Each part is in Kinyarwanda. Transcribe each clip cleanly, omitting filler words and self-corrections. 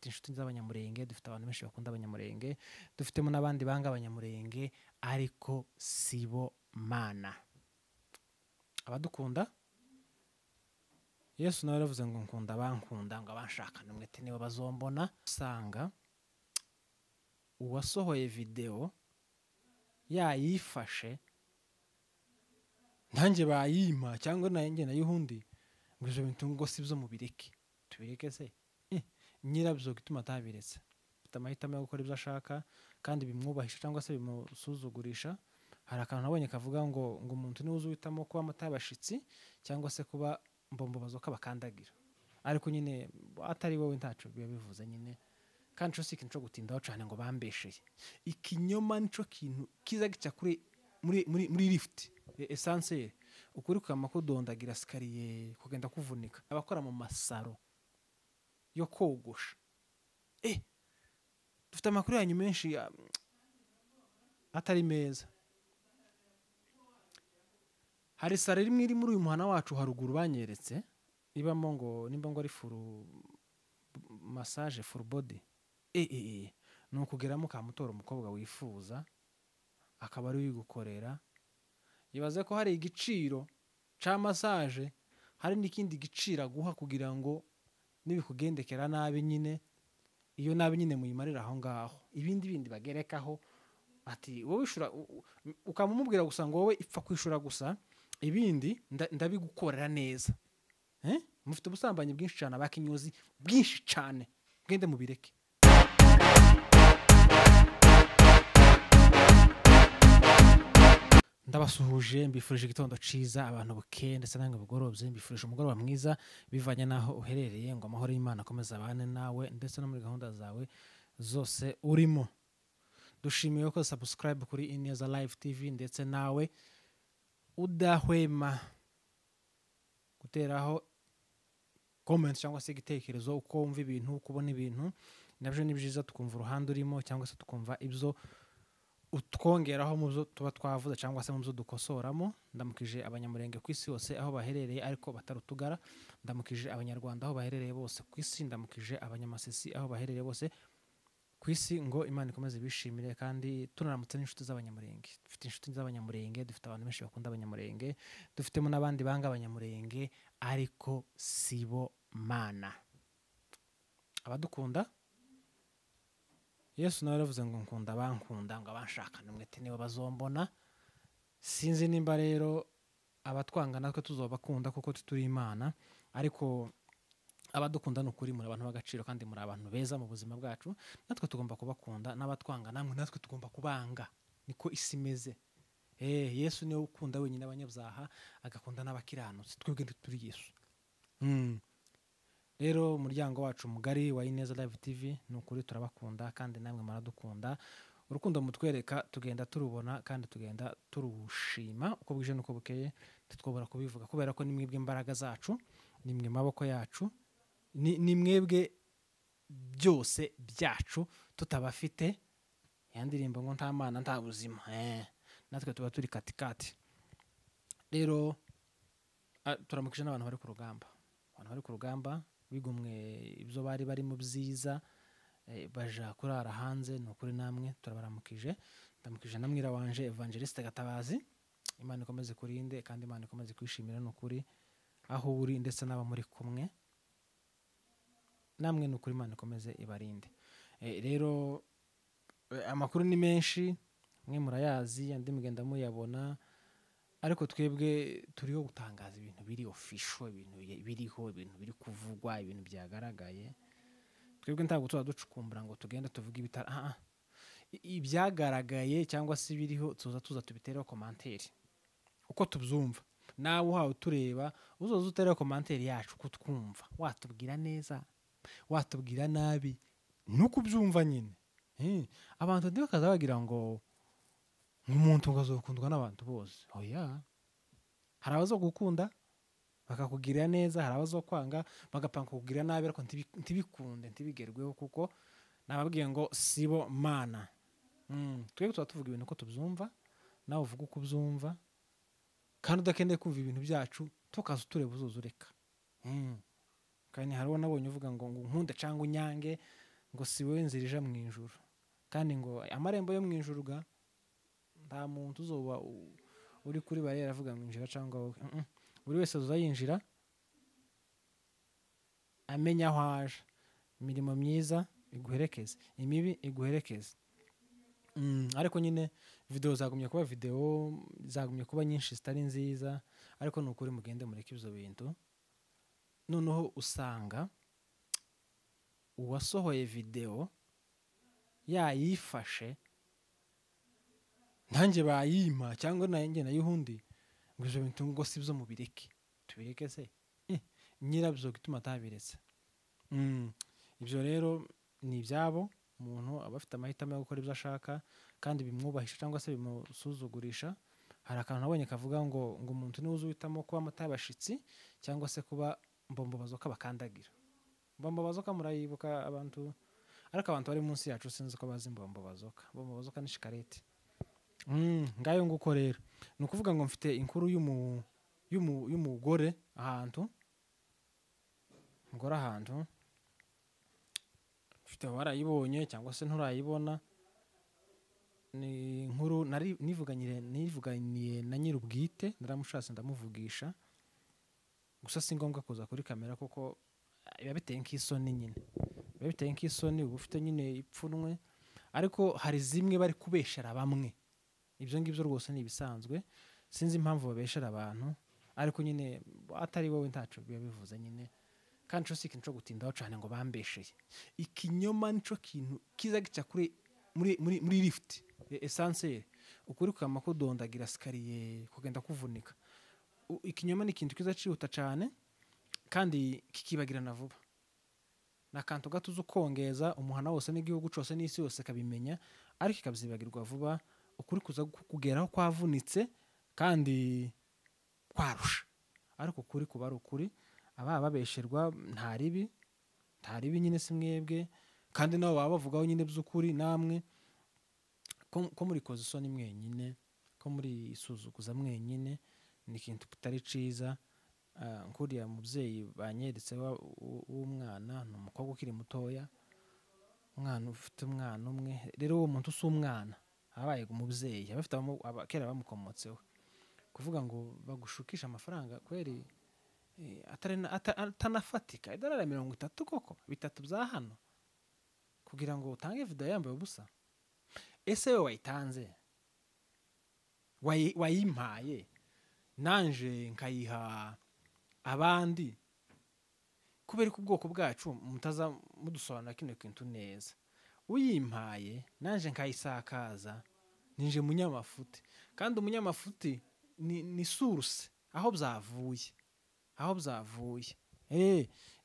Dufite inshuti z'Abanyamurenge, dufite abantu benshi bakunda Abanyamurenge, dufitemo n'abandi banga Abanyamurenge, ariko sibo Mana. Abadukunda, Yesu nawe yaravuze ngo nkunda abankunda, ngo abanshakane umwete nibo bazombona. Usanga uwasohoye video yayifashe, nanjye bayimpa cyangwa nanjye nayihundi, ngo ivyo bintu ngo sivyo mubireke. Tubireke se? Nyirabyo gituma atabiretse. Afite amahitamo yo gukora ibyo ashaka kandi bimwubahisha cyangwa se bimusuzugurisha. Hari akantu nabonye kavuga ngo umuntu niwe uzuhitamo kuba amata y'abashitsi cyangwa se kuba mbombobazo kabakandagira. Ariko nyine atari wowe ntaco biba bivuze nyine. Kandi cyo si ikintu cyo gutindaho cyane ngo bambesheye. Ikinyoma nico kintu kiza gica kuri muri lift essentiel. Ukuri kama kudondagira escalier kugenda kuvunika. Abakora mu masaro yo kogosha. Dufite amakuru yanyu menshi atari meza. Hari sare rimwe iri muri uyu muhana wacu haruguru banyeretse, ibamo ngo nimba ngo ari furu massage full body. Ni ukugeramo kamutora umukobwa wifuza akaba ari wigukorera. Ibaze ko hari igiciro ca massage, hari n'ikindi giciro aguha kugira ngo nibikugendekera nabi nyine, iyo nabi nyine muyimarira aho ngaho. Ibindi bindi bagerekaho ati wowe ishura, ukamumubwira gusa ngo wowe ipfa kwishura gusa, ibindi ndabigukorera neza. Mufite ubusambanyi bwinshi cyane, abakinyozi bwinshi cyane, mugende mubireke. Ndabasuhuje, mbifurije igitondo ciza abantu buke ndetse namwe bugorobye, mbifurije umugoroba mwiza bivanye naho uherereye, ngo amahoro y'Imana akomeze abane nawe ndetse no muri gahunda zawe zose urimo. Dushimiye ko subscribe kuri Ineza Live TV ndetse nawe udahwema guteraho comment cyangwa se igitekerezo uko wumva ibintu, uko ubona ibintu. Nabyo ni byiza tukumva uruhande urimo cyangwa se tukumva ibyo utwongeraho mu byo tuba twavuze cyangwa se mu byo dukosoramo. Ndamukije Abanyamurenge ku isi yose aho baherereye ariko batarutugara. Ndamukije Abanyarwanda aho baherereye bose ku isi. Ndamukije Abanyamasisi aho baherereye bose ku isi, ngo Imana ikomeze bishimire. Kandi tunaramutse n'inshuti z'Abanyamurenge. Dufite inshuti z'Abanyamurenge, dufite abantu benshi bakunda Abanyamurenge, dufitemo n'abandi banga Abanyamurenge, ariko sibo Mana. Abadukunda, Yesu nawe yaravuze ngo nkunda abankunda, ngo abanshakane umwete nibo bazombona. Sinzi nimba rero abatwanga natwe tuzobakunda kuko turi Imana, ariko abadukunda ni ukuri muri abantu b'agaciro kandi muri abantu beza mu buzima bwacu, natwe tugomba kubakunda, n'abatwanga namwe natwe tugomba kubanga. Niko isi imeze. Yesu niwe ukunda wenyine abanyabyaha, agakunda n'abakiranutsi. Twebwe ntituri Yesu. Rero umuryango wacu mugari wa Ineza Live TV ni ukuri turabakunda kandi namwe muradukunda. Urukundo mutwereka tugenda turubona kandi tugenda turushima uko bwije nuko bukeye, ntitwobora kubivuga kubera ko ni mwebwe imbaraga zacu, ni mwe maboko yacu, ni mwebwe byose byacu. Tutabafite ya ndirimbo ngo nta Mana nta buzima, natwe tuba turi katikati. Rero turamukije n'abantu bari ku rugamba, abantu bari ku rugamba bigomwe ibyo bari bari mu byiza, baja kurara hanze. Ni ukuri namwe turabaramukije. Ndamukije na mwira wanje Evangeliste Gatabazi. Imana ikomeze kurinde kandi Imana ikomeze kwishimira, ni ukuri aho uri ndetse n'aba muri kumwe namwe, ni ukuri Imana ikomeze ibarinde. Rero amakuru ni menshi, mwe murayazi andi mugenda muyabona, ariko twebwe turiho gutangaza ibintu biri official, ibintu biriho, ibintu biri kuvugwa, ibintu byagaragaye. Twebwe ntabwo tuba ducukumbura ngo tugende tuvuge ibitara, ibyagaragaye cyangwa se biriho tuza tubitereho commentaire uko tubyumva. Nawe uhawe tureba uzoza utereho commentaire yacu uko twumva, watubwira neza watubwira nabi, nuko ubyumva nyine. Abantu ntibakaza bagira ngo umuntu ngazokundwa n'abantu bose. Oya, hari abazogukunda bakakugirira neza, hari abazokwanga bagapanga kukugirira nabi, ariko ntibikunde, ntibigerweho, kuko nababwiye ngo sibo Mana. Twebwe tuba tuvuga ibintu uko tubyumva, nawe uvuga uko ubyumva, kandi udakeneye kumva ibintu byacu tukaza utureba uzoza ureka. Kandi hari uwo nabonye uvuga ngo nkunde cyangwa unyange, Ngo si wowe nzira ija mu ijuru, kandi ngo amarembo yo mu ijuru ga nta muntu uzoba uri kuri barriere avuga ngo injira cyangwa wowe. Buri wese azayinjira amenya aho aje. Imirimo myiza iguherekeze, imibi iguherekeze. Ariko nyine video zagumye kuba video, zagumye kuba nyinshi zitari nziza, ariko ni ukuri mugende mureke ibyo bintu. Noneho usanga uwasohoye video yayifashe, nanjye bayima cyangwa nanjye nayuhundi, ngo ibyo bintu ngo si byo mubireke. Tubireke se? Nyirabyo gituma atabiretse. Ibyo rero ni ibyabo. Umuntu aba afite amahitamo yo gukora ibyo ashaka kandi bimwubahisha cyangwa se bimusuzugurisha. Hari akantu nabonye kavuga ngo umuntu niwe uzi uhitamo kuba amata y'abashitsi cyangwa se kuba mbombo bazoka bakandagira. Mbombo bazoka murayibuka abantu, ariko abantu bari munsi yacu sinzi ko bazi mbombo bazoka. Mbombo bazoka ni shikarete. Ngayo nguko rero. Ni ukuvuga ngo mfite inkuru y'umugore ahantu. Umugore ahantu. Mfite warayibonye cyangwa se nturayibona. Ni inkuru nari nivuganiye na nyirubwite, naramushatse ndamuvugisha. Gusa si ngombwa kuza kuri kamera kuko biba biteye nk'isoni nyine. Biba biteye nk'isoni, uba ufite nyine ipfunwe, ariko hari zimwe bari kubeshera bamwe. Ibyo ngibyo rwose ni ibisanzwe, sinzi impamvu babeshera abantu, ariko nyine atari wowe ntaco biba bivuze nyine. Kandi cyo si ikintu cyo gutindaho cyane ngo bambesheye. Ikinyoma nico kintu kiza gica kuri muri lift essentiel, ukuri kukama kudondagira escalier kugenda kuvunika. Ikinyoma ni ikintu kiza cihuta cyane kandi kikibagirana vuba. Nakantu gato uzukongeza umuhana wose n'igihugu cyose n'isi yose kabimenya, ariko ikabyibagirwa vuba. Ukuri kuza kugeraho kwavunitse kandi kwarusha, ariko ukuri kuba ari ukuri. Aba babesherwa nta ribi, nta ribi nyine si mwebwe, kandi nabo baba bavugaho nyine by'ukuri namwe ko muri koza isoni mwenyine, ko muri isuzuguza mwenyine, ni ikintu kitari ciza. Nkuriya mubyeyi banyeretse w'umwana, ni umukobwa ukiri mutoya, umwana ufite umwana umwe. Rero uwo muntu si umwana, abaye umubyeyi, abafite kera bamukomotseho. Kuvuga ngo bagushukisha amafaranga kweri atanafatika, idolari 30 koko, bitatu bya hano, kugira ngo utange video yambaye ubusa. Ese wewe wayitanze, wayimpaye, nanje nkayiha abandi, kubera ko ubwoko bwacu mutaza mudusobanura kino kintu neza. Uyimpaye nanje nkayisakaza, ninje munyamafuti, kandi umunyamafuti ni source aho byavuye, aho byavuye.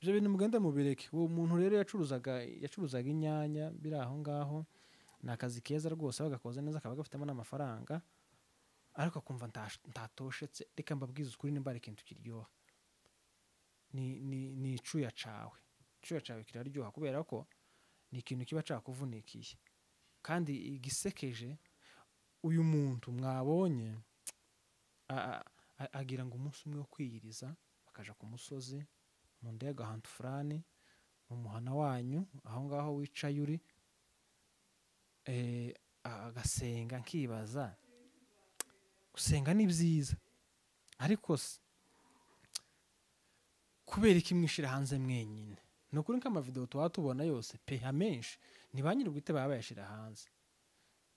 Ibyo bintu mugende mubireke. Uwo muntu rero yacuruzaga inyanya biri aho ngaho, ni akazi keza rwose, bagakoze neza, akaba gafitemo n'amafaranga, ariko akumva ntatoshetse. Reka mbabwize ukuri, nimba ari ikintu kiryoha ni icuya cawe. Icuya cawe kiraryoha kubera ko ni ikintu kiba cakuvunikiye. Kandi igisekeje, uyu muntu mwabonye agira ngo umunsi umwe wo kwiyiriza, bakaja ku musozi mu ndege ahantu fulani mu muhana wanyu aho ngaho wicaye uri, agasenga. Nkibaza, gusenga ni byiza, ariko se kubera iki mwishira hanze mwenyine? Ni ukuri nk'amavideo tuba tubona yose pe, amenshi ni ba nyir'ubwite baba bayashira hanze,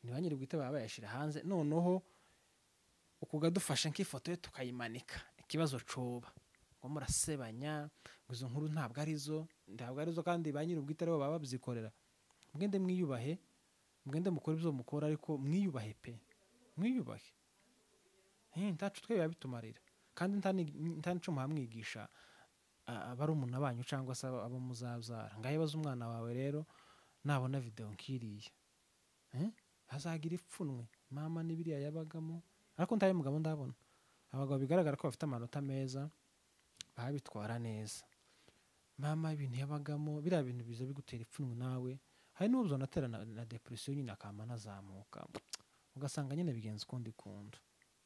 ni ba nyir'ubwite baba bayashira hanze. Noneho ukugadufasha nk'ifoto ye tukayimanika, ikibazo coba ngo murasebanya, ngo izo nkuru ntabwo arizo, ntabwo arizo, kandi ba nyir'ubwite aribo baba babyikorera. Mugende mwiyubahe, mugende mukore ibyo mukora, ariko mwiyubahe pe, mwiyubahe. Ntacu twe biba bitumarira, kandi nta nico muhamwigisha abarumuna banyu cyangwa se abo muzabyara. Ngahe baza umwana wawe rero nabona video nkiriya, azagira ipfunwe, mama ni biriya yabagamo. Ariko ntaye mugabo ndabona abagabo bigaragara ko bafite amanota meza, babitwara neza. Mama ibintu yabagamo, biriya bintu biza bigutera ipfunwe nawe. Hari n'ubwo natera na depression nyine akama nazamuka, ugasanga nyine bigenze ukundi kuntu.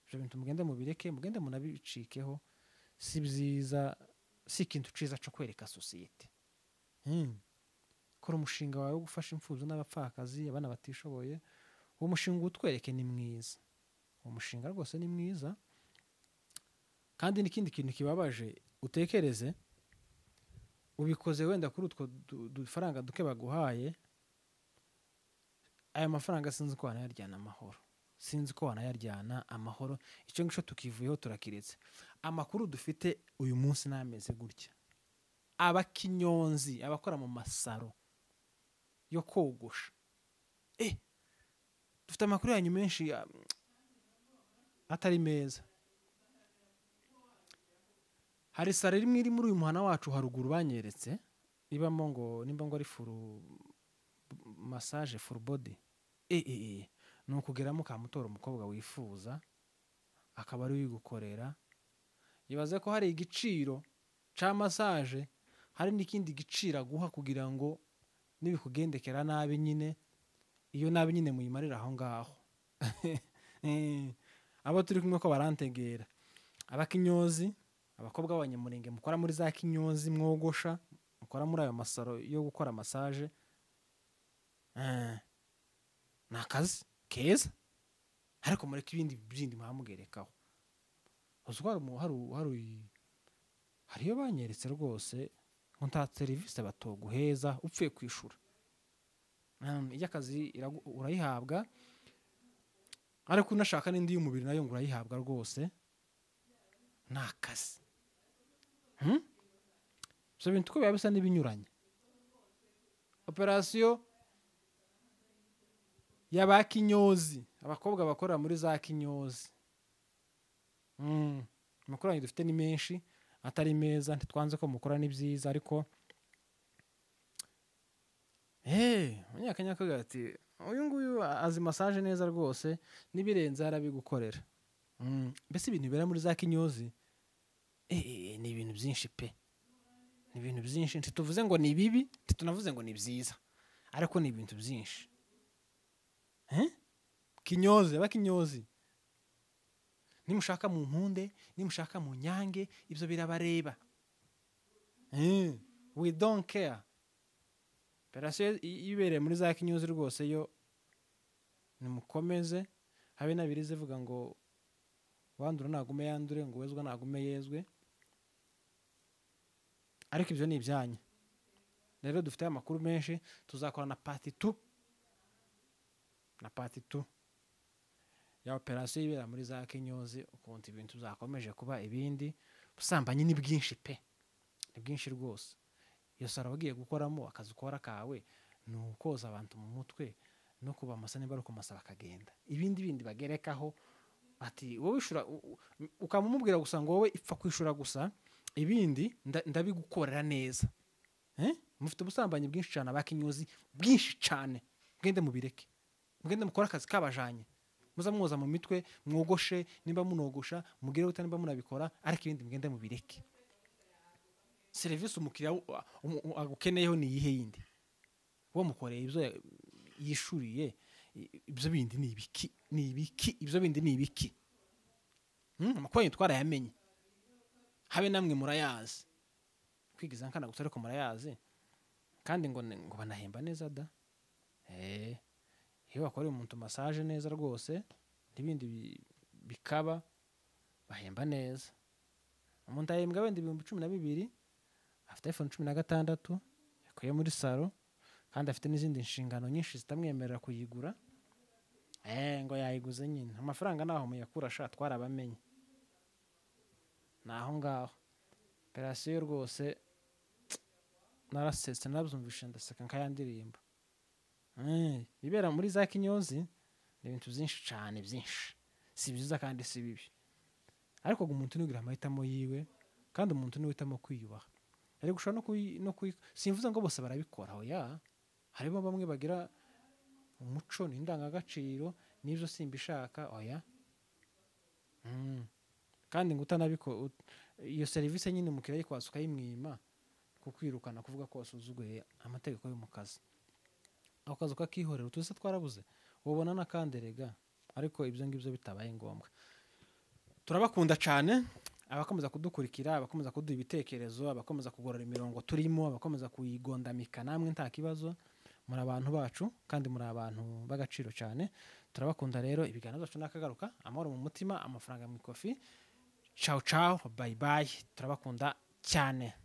Ibyo bintu mugende mubireke, mugende munabicikeho, si byiza, si ikintu ciza cyo kwereka societe. Kora umushinga wawe wo gufasha imfubyi n'abapfakazi, abana batishoboye. Uwo mushinga utwereke ni mwiza, uwo mushinga rwose ni mwiza. Kandi n'ikindi kintu kibabaje, utekereze ubikoze wenda kuri utwo dufaranga duke baguhaye, aya mafaranga sinzi ko wanayaryana amahoro, sinzi ko wanayaryana amahoro. Icyo ngicyo tukivuyeho turakiretse. Amakuru dufite uyu munsi nameze gutya: abakinyonzi, abakora mu masaro yo kogosha, dufite amakuru yanyu menshi atari meza. Hari sare rimwe iri muri uyu muhana wacu haruguru banyeretse, ibamo ngo nimba ngo ari full massage, full body. Ni ukugeramo ukamutora umukobwa wifuza, akaba ari wigukorera. Ibaze ko hari igiciro ca massage, hari n'ikindi giciro aguha kugira ngo nibikugendekera nabi nyine, iyo nabi nyine muyimarira aho ngaho. Abo turi kumwe ko barantegera, abakinyozi, abakobwa b'abanyamurenge mukora muri za kinyozi mwogosha, mukora muri ayo masaro yo gukora massage, ni akazi keza, ariko mureke ibindi bindi mwamugerekaho. Uzi ko hariyo banyeretse rwose ngo nta serivisi batoguheza upfuye kwishura. Iy'akazi urayihabwa, ariko unashaka n'indi y'umubiri nayo ngo urayihabwa rwose. Ni akazi. Ibyo bintu uko biba bisa n'ibinyuranye. Operasiyo y'abakinyozi, abakobwa bakora muri za kinyozi, amakuru yanyu dufite ni menshi atari meza, ntitwanze ko mukora ni byiza, ariko Umunyakenya akavuga ati uyu nguyu azi massage neza rwose, n'ibirenze arabigukorera. Mbese ibintu bibera muri za kinyozi ni ibintu byinshi pe, ni ibintu byinshi. Ntituvuze ngo ni bibi, ntitunavuze ngo ni byiza, ariko ni ibintu byinshi. Kinyozi, abakinyozi, nimushaka mu nkunde, nimushaka mu nyange, ibyo birabareba. We don't care. Operasiyo ibereye muri za kinyozi rwose yo nimukomeze, habe nabirize ivuga ngo wandura nagume yandure, ngo wezwa nagume yezwe, ariko ibyo ni ibyanyu. Rero dufite amakuru menshi, tuzakora na part 2, na part 2 ya operasiyo ibera muri za kinyozi, ukuntu ibintu byakomeje kuba ibindi. Ubusambanyi ni bwinshi pe, ni bwinshi rwose. Iyo saro bagiye gukoramo akazi ukora kawe ni ukoza abantu mu mutwe no kubamasa, niba ari ukumasa bakagenda, ibindi bindi bagerekaho ati wowe ishura, ukamumubwira gusa ngo wowe ipfa kwishura gusa, ibindi ndabigukorera neza. Mufite ubusambanyi bwinshi cyane, abakinyozi bwinshi cyane, mugende mubireke, mugende mukore akazi kabajanye, muza mwoza mu mitwe, mwogoshe nimba munogosha, mugire gute nimba munabikora, ariko ibindi mugende mubireke. Serivisi umukiriya agukeneyeho ni iyihe yindi? Uwo mukoreye ibyo yishuriye, ibyo bindi ni ibiki? Ni ibiki? Ibyo bindi ni ibiki? Amakuru yanyu twarayamenye, habe namwe murayazi, kwigiza nkana gusa ariko murayazi. Kandi ngo banahemba neza da. Iyo bakoreye umuntu massage neza rwose n'ibindi bikaba, bahemba neza. Umuntu ahembwa wenda 12,000, afite iPhone 16 yakuye muri salo, kandi afite n'izindi nshingano nyinshi zitamwemerera kuyigura. Ngo yayiguze nyine, amafaranga naho muyakura sha, twarabamenye naho ngaho. Operasiyo rwose narasetse, narabyumvishe ndaseka nkayandirimba. Ibera muri za kinyozi ni ibintu byinshi cyane, byinshi, si byiza kandi si bibi, ariko umuntu niwe ugira amahitamo yiwe, kandi umuntu niwe uhitamo kwiyubaha. Ariko ushobora no simvuze ngo bose barabikora, oya, harimo bamwe bagira umuco n'indangagaciro n'ibyo simbishaka, oya. Kandi ngo utanabiko iyo serivisi nyine umukiriya ayikwasa ukayimwima, kukwirukana kuvuga ko wasuzuguye amategeko yo mu kazi, ako kazi ukakihorera, utuze twarabuze ubona n'akanderega, ariko ibyo ngibyo bitabaye ngombwa. Turabakunda cyane, Abakomeza kudukurikira, abakomeza kuduha ibitekerezo, abakomeza kugorora imirongo turimo, abakomeza kuyigondamika, namwe nta kibazo, muri abantu bacu kandi muri abantu b'agaciro cyane. Turabakunda rero. Ibiganiro byacu nakagaruka. Amahoro mu mutima, amafaranga mu ikofi. Ciao ciao, bye bye, turabakunda cyane.